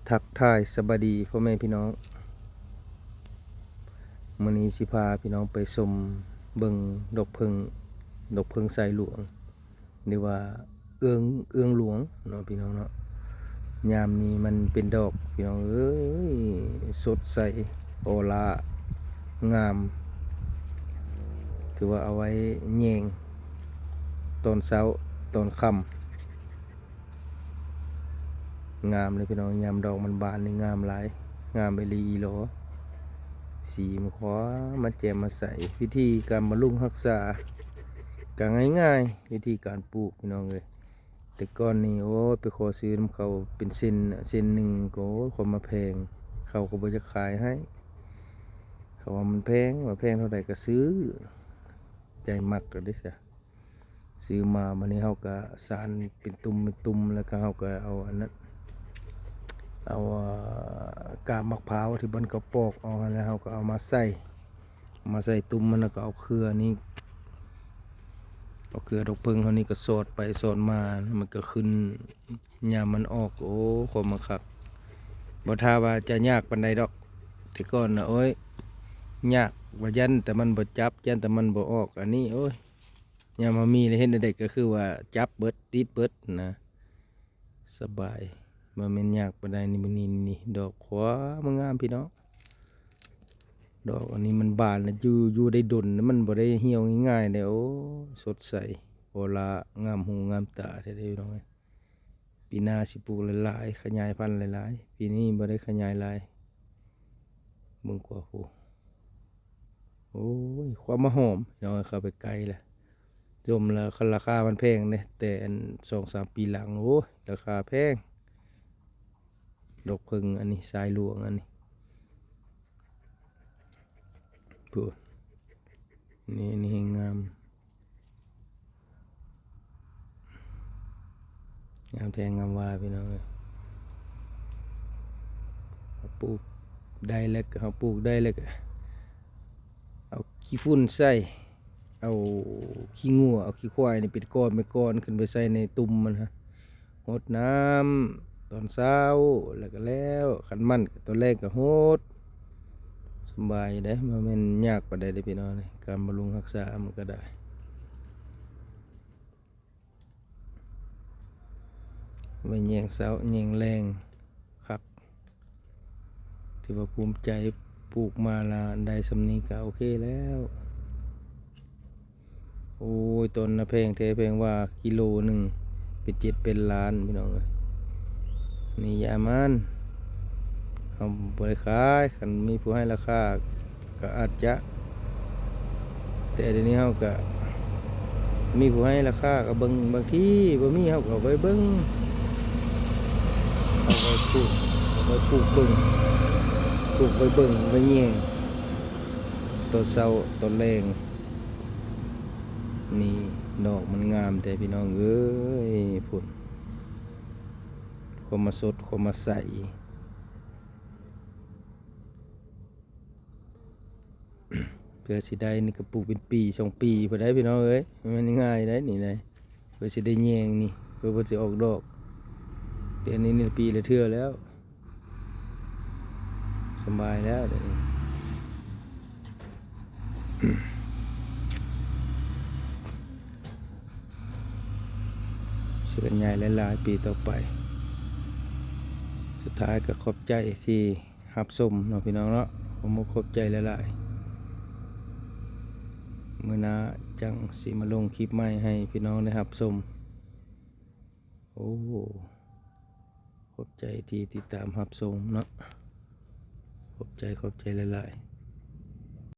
ທັກທາຍສະບາຍດີພໍ່ແມ່ພີ່ນ້ອງ, ມື້ນີ້ຊິພາພີ່ນ້ອງໄປຊົມເບິ່ງດອກເຜິ້ງ, ດອກເຜິ້ງສາຍຫຼວງ ຫຼືວ່າເອື້ອງ, ເອື້ອງຫຼວງເນາະພີ່ນ້ອງເນາະ. ຍາມນີ້ມັນເປັນດອກພີ່ນ້ອງເອີຍ, ສົດໃສ ອໍລາ ງາມ, ຖືວ່າເອົາໄວ້ແຍງຕອນເຊົ້າຕອນຄ່ຳ. ງາມເລີຍພີ່ນ້ອງ, ຍາມດອກມັນບານນີ້ງາມຫຼາຍ, ງາມອີ່ຫຼີອີ່ຫຼໍ. ສີມັນຂາວມາແຈ່ມມາໃສ. ວິທີການບຳລຸງຮັກສາກໍງ່າຍໆ, ວິທີການປູກພີ່ນ້ອງເອີຍ. ແຕ່ກ່ອນນີ້ ໂອ້ຍ ໄປຂໍຊື້ນຳເຂົາເປັນເຊັນ, ເຊັນໜຶ່ງກໍ ໂອ້ຍ ເຂົາມາແພງ, ເຂົາກໍບໍ່ຢາກຂາຍໃຫ້, ເຂົາວ່າມັນແພງ, ວ່າແພງເທົ່າໃດກໍຊື້, ໃຈມັກກໍໄດ້ຊະ. ຊື້ມາ ບາດນີ້ເຮົາກໍສານເປັນຕຸ່ມເປັນຕຸ່ມ ແລ້ວກໍເຮົາກໍເອົາອັນນັ້ນ ເອົາ ເອີ ກາບໝາກພ້າວທີ່ມັນກະປອກອອກຫັ້ນ ແລ້ວເຮົາກໍເອົາມາໃສ່ ມາໃສ່ຕຸ່ມມັນ ແລ້ວກໍເອົາເຄືອນີ້ ເອົາເຄືອດອກເຜິ້ງເຮົານີ້ກໍສອດໄປສອດມາ ມັນກໍຂຶ້ນ ຍາມມັນອອກ ໂອ້ ຄວາມມັນຄັກ ບໍ່ຖ້າວ່າຈະຍາກປານໃດດອກ ແຕ່ກ່ອນນະ ໂອ້ຍ ຍາກ ວ່າຢ້ານແຕ່ມັນບໍ່ຈັບ ຢ້ານແຕ່ມັນບໍ່ອອກ ອັນນີ້ ໂອ້ຍ ຍາມເຮົາມີແລ້ວເຮັດແນວໃດກໍຄືວ່າຈັບເບິດ ຕິດເບິດນະ ສະບາຍ ບໍ່ແມ່ນຍາກປານໃດ. ນີ້ ນີ້ ນີ້ ດອກຂວາງາມພີ່ນ້ອງ ດອກອັນນີ້ມັນບານແລ້ວ ຢູ່ ຢູ່ໄດ້ດົນ ມັນບໍ່ໄດ້ຫ່ຽວງ່າຍໆເດ້. ໂອ້ ສົດໃສ ໂອລາ ງາມຫູງາມຕາແທ້ເດ້ພີ່ນ້ອງເອີຍ. ປີໜ້າຊິປູກຫຼາຍໆ ຂະຫຍາຍພັນຫຼາຍໆ ປີນີ້ບໍ່ໄດ້ຂະຫຍາຍຫຼາຍ ເບິ່ງກວ່າ ໂອ້ ໂອ້ຍ ຄວາມມາຫອມ ພີ່ນ້ອງ ເຂົ້າໄປໃກ້ແລ້ວ ສົມແລ້ວ ລາຄາມັນແພງເດ້ ແຕ່ອັນສອງສາມປີຫຼັງ ໂອ້ຍ ລາຄາແພງ ດອກເຜິ້ງອັນນີ້ ສາຍຫຼວງອັນນີ້ ໂອ້ ນີ້ ນີ້ແຮງງາມ. ງາມແທ້ງາມວ່າພີ່ນ້ອງເອີຍ ເຮົາປູກໄດ້ແລ້ວ ເຮົາປູກໄດ້ແລ້ວກໍເອົາຂີ້ຝຸ່ນໃສ່ ເອົາຂີ້ງົວ ເອົາຂີ້ຄວາຍນີ້ເປັນກ້ອນເປັນກ້ອນຂຶ້ນໄປໃສ່ໃນຕຸ່ມມັນຫັ້ນ ຫົດນ້ຳຕອນເຊົ້າ ແລ້ວກໍແລ້ວ ຄັນມັນກໍຕອນແລງກໍຫົດ ສະບາຍເດ້ ບໍ່ແມ່ນຍາກປານໃດເດ້ພີ່ນ້ອງ ການບຳລຸງຮັກສາມັນກໍໄດ້ ໄວ້ແຍງເຊົ້າແຍງແລງຄັກ ຖືວ່າພູມໃຈ ປູກມາລະໄດ້ສ່ຳນີ້ກໍໂອເຄແລ້ວ. ໂອ້ຍ ຕົ້ນນະແພງແທ້ແພງວ່າ ກິໂລໜຶ່ງເປັນເຈັດເປັນລ້ານພີ່ນ້ອງເອີຍ ນີ້ຢ່າມັນ ເຮົາບໍ່ໄດ້ຂາຍ ຄັນມີຜູ້ໃຫ້ລາຄາກໍອາດຈະ ແຕ່ດຽວນີ້ເຮົາກໍມີຜູ້ໃຫ້ລາຄາກໍເບິ່ງ ບາງທີບໍ່ມີເຮົາກໍເອົາໄວ້ເບິ່ງ ເອົາໄວ້ປູກ ເອົາໄວ້ປູກເບິ່ງ ປູກໄວ້ເບິ່ງໄວ້ແຍງ ຕອນເຊົ້າຕອນແລງ. ນີ້ດອກມັນງາມແທ້ພີ່ນ້ອງເອີຍ ພຸ້ນ ຄວາມມາສົດ ຄວາມມາໃສ ເພື່ອຊິໄດ້ນີ້ກໍປູກເປັນປີສອງປີພຸ້ນໃດ໋ພີ່ນ້ອງເອີຍ ມັນງ່າຍໄດ໋ນີ້ນະ ເພື່ອຊິໄດ້ແຍງນີ້ ເພື່ອເພິ່ນຊິອອກດອກ ແຕ່ອັນນີ້ນີ້ປີລະເທື່ອແລ້ວ ສະບາຍແລ້ວດຽວນີ້ ຊິຂະຫຍາຍຫຼາຍໆປີຕໍ່ໄປ. ສຸດທ້າຍກໍຂອບໃຈທີ່ຮັບຊົມເນາະພີ່ນ້ອງເນາະ ຂໍຂອບໃຈຫຼາຍໆ ມື້ໜ້າຈັ່ງຊິມາລົງຄລິບໃໝ່ໃຫ້ພີ່ນ້ອງໄດ້ຮັບຊົມ. ໂອ້ ຂອບໃຈທີ່ຕິດຕາມຮັບຊົມເນາະ ຂອບໃຈ ຂອບໃຈຫຼາຍໆ.